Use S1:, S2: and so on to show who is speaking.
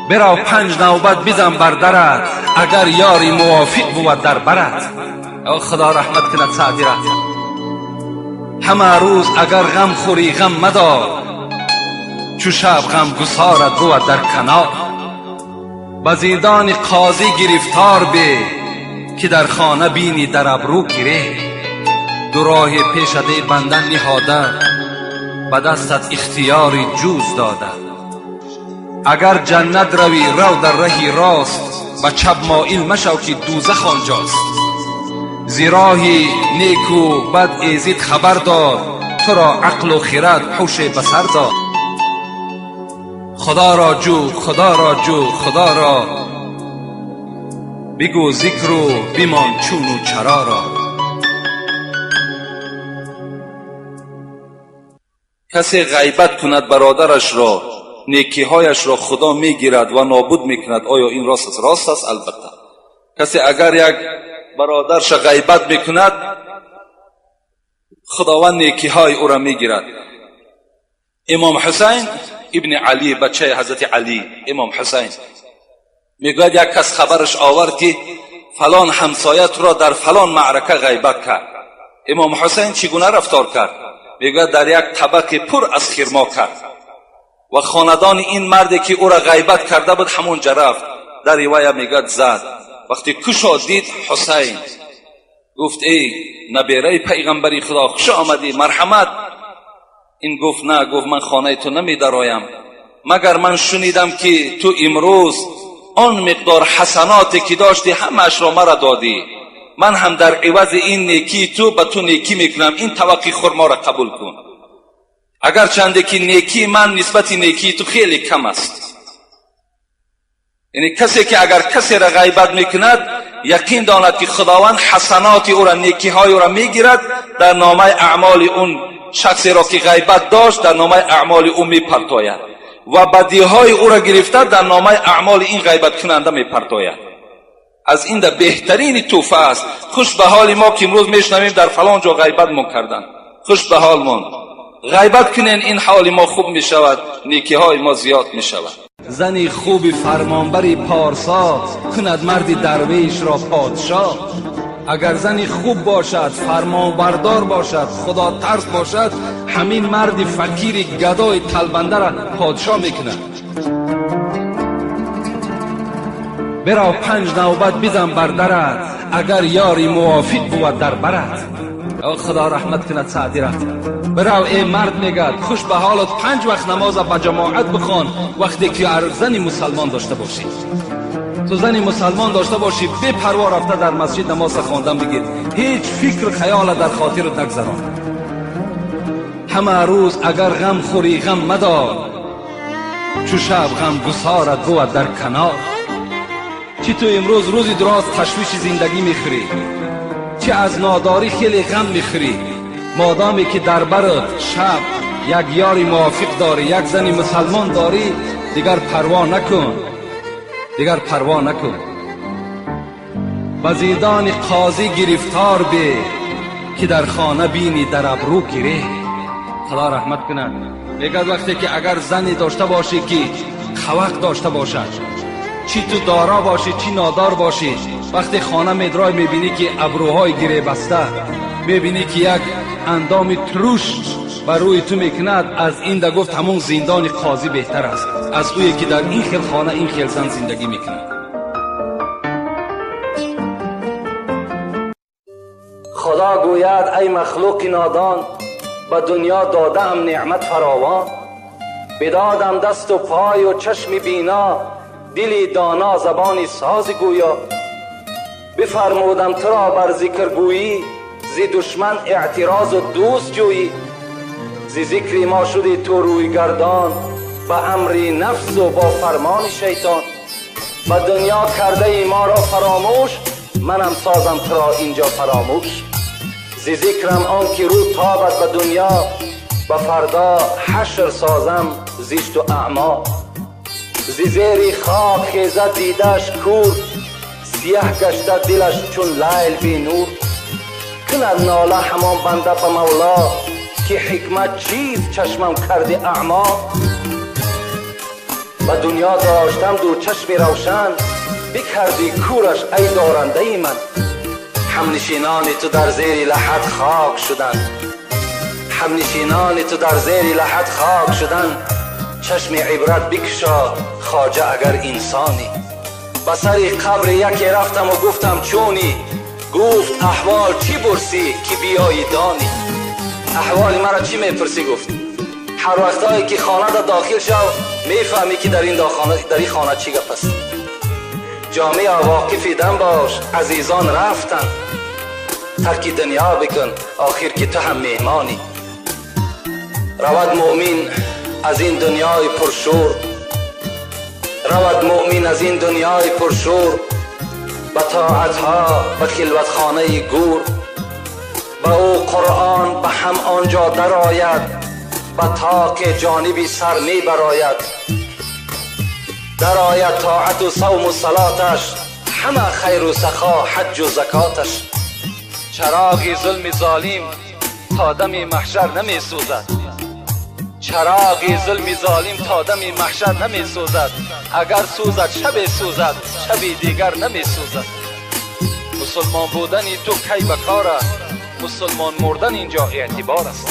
S1: Бирав панҷ навбат бизан бар дарат, агар ёри мувофиқ бувад дар барат. Худо раҳмат кунад Саъдира. Ҳама рӯз агар ғам хӯрӣ ғам мадор, чу шаб ғам гусорат бувад дар канор. Ба зиндони қозӣ гирифтор бе, ки дар хона бинӣ дар абрӯ гире. Ду роҳи пешат эй банда ниҳода, ба дастат ихтиёри ҷуз дода. Агар ҷаннат равӣ рав дар раҳи рост, ба чап моил машав ки дӯзах онҷост. Зи роҳи неку бад эзид хабар дод, туро ақлу хирад ҳуше ба сар дод. Худоро ҷӯ, Худоро ҷӯ, Худоро бигӯ зикру бимон чуну чароро. Касе ғайбат кунад бародарашро, некиҳояшро Худо мегирад ва нобуд мекунад. Оё ин рост аст? Рост аст, албатта. Касе агар як бародарша ғайбат мекунад, Худованд некиҳои ӯро мегирад. Имом Ҳусайн ибни Алӣ, бачаи ҳазрати Алӣ, Имом Ҳусайн мегӯяд, як кас хабараш овард, ки фалон ҳамсоя туро дар фалон маърака ғайбат кард. Имом Ҳусайн чӣ гуна рафтор кард? Мегӯяд, дар як табақи пур аз хирмо кард ва хонадони ин марде ки ӯро ғайбат карда буд ҳамон ҷа рафт. Дар ривоя мегӯяд зад. Вақте кушод дид Ҳусайн, гуфт: эй набераи пайғамбари Худо, хуш омадӣ, марҳамат. Ин гуфт: на, гуфт, ман хонаи ту намедароям, магар ман шунидам ки ту имрӯз он миқдор ҳасаноте ки доштӣ ҳамаашро мара додӣ, ман ҳам дар ивази ин некии ту ба ту некӣ мекунам, ин таваққи хурморо қабул кун. Агарчанде ки некии ман нисбати некии ту хеле кам аст. Яъне касе ки агар касеро ғайбат мекунад, яқин донад ки Худованд ҳасаноти ӯро, некиҳои ӯро мегирад, дар номаи аъмоли он шахсеро ки ғайбат дошт дар номаи аъмоли ӯ мепартояд ва бадиҳои ӯро гирифта дар номаи аъмоли ин ғайбаткунанда мепартояд. Аз ин да беҳтарини тӯҳфа аст. Хуш ба ҳоли мо ки имрӯз мешунавем дар фалон ҷо ғайбатмон карданд. Хуш ба ҳолмон. Ғайбат кунен, ин ҳоли мо хуб мешавад, некиҳои мо зиёд мешавад. Зани хуби фармонбари порсо кунад марди дарвешро подшоҳ. Агар зани хуб бошад, фармонбардор бошад, худотарс бошад, ҳамин марди фақири гадои талбандаро подшоҳ мекунад. Бирав панҷ навбат бизан бар дарат, агар ёри мувофиқ бувад дар барат. Худо раҳмат кунад Саъдира. Бирав эй мард, мегӯяд, хуш ба ҳолат панҷ вақт намоза ба ҷамоат бихон, вақте ки зани мусалмон дошта бошӣ. Ту зани мусалмон дошта бошӣ, бепарво рафта дар масҷид намоза хондан бигир, ҳеҷ фикру хаёла дар хотират нагзарон. Ҳама рӯз агар ғам хӯрӣ ғам мадор, чу шаб ғам гусорат бувад дар канор. Чӣ ту имрӯз рӯзи дуроз ташвиши зиндагӣ мехӯрӣ, чӣ аз нодорӣ хеле ғам мехӯрӣ, модоме ки дар барат шаб як ёри мувофиқ дорӣ, як зани мусалмон дорӣ, дигар парво накун, дигар парво накун. Ба зиндони қозӣ гирифтор бе, ки дар хона бинӣ дар абрӯ гире. Худо раҳмат кунад. Мегӯяд, вақте ки агар зане дошта бошӣ ки хавақ дошта бошад, чӣ ту дора бошӣ, чӣ нодор бошӣ, вақте хона медрой мебинӣ ки абрӯҳои гиребаста, мебинӣ ки як андоми туруш ба рӯи ту мекунад, аз ин да гуфт ҳамон зиндони қозӣ беҳтар аст аз ӯе ки дар ин хел хона ин хел зан зиндагӣ мекунад. Худо гӯяд: эй махлуқи нодон, ба дунё додаам неъмат фаровон, бидодам дасту пою чашми бино, дили доно, забони сози гӯё. Бифармудам туро бар зикргӯйӣ, зи душман эътирозу дӯст ҷӯйӣ. Зи зикри мо шуди ту рӯйгардон, ба амри нафсу бо фармони шайтон. Ба дунё кардаи моро фаромӯш, манам созам туро инҷо фаромӯш. Зи зикрам он ки рӯ тобад ба дунё, ба фардо ҳашр созам зишту аъмо. Зи зери хок хезад дидааш кур, сиёҳ гашта дилаш чун лайл бенур. Кунад нола ҳамон банда ба мавло, ки ҳикмат чист чашмам карди аъмо. Ба дунё доштам ду чашми равшан, бикардӣ кӯраш эй дорандаи ман. Ҳамнишинони ту дар зери лаҳд хок шуданд, ҳамнишинони ту дар зери лаҳд хок шуданд. Чашми ибрат бикушо, хоҷа, агар инсонӣ. Ба сари қабри яке рафтаму гуфтам: «Чунӣ?» Гуфт: «Аҳвол чӣ пурсӣ, ки биёӣ донӣ?» Аҳволи маро чӣ мепурсӣ, гуфт, ҳар вақтое ки хонада дохил шав, мефаҳмӣ, ки дар ин хона чӣ гап аст. Ҷомеа, воқифи дам бош, азизон рафтанд. Тарки дунё бикун, охир ки ту ҳам меҳмонӣ. Равад муъмин аз ин дунёи пуршӯр, равад муъмин аз ин дунёи пуршӯр, ба тоатҳо ба хилватхонаи гӯр. Ба ӯ Қуръон ба ҳам он ҷо дарояд, ба тоқи ҷониби сар мебарояд. Дарояд тоату савму салоташ, ҳама хайру сахо, ҳаҷҷу закоташ. Чароғи зулми золим то дами маҳшар намесӯзад, чароғи зулми золим то дами маҳшар намесӯзад. Агар сӯзад, шабе сӯзад, шаби дигар намесӯзад. Мусулмон будани ту кай ба кор аст? Мусулмон мурдан инҷо эътибор аст.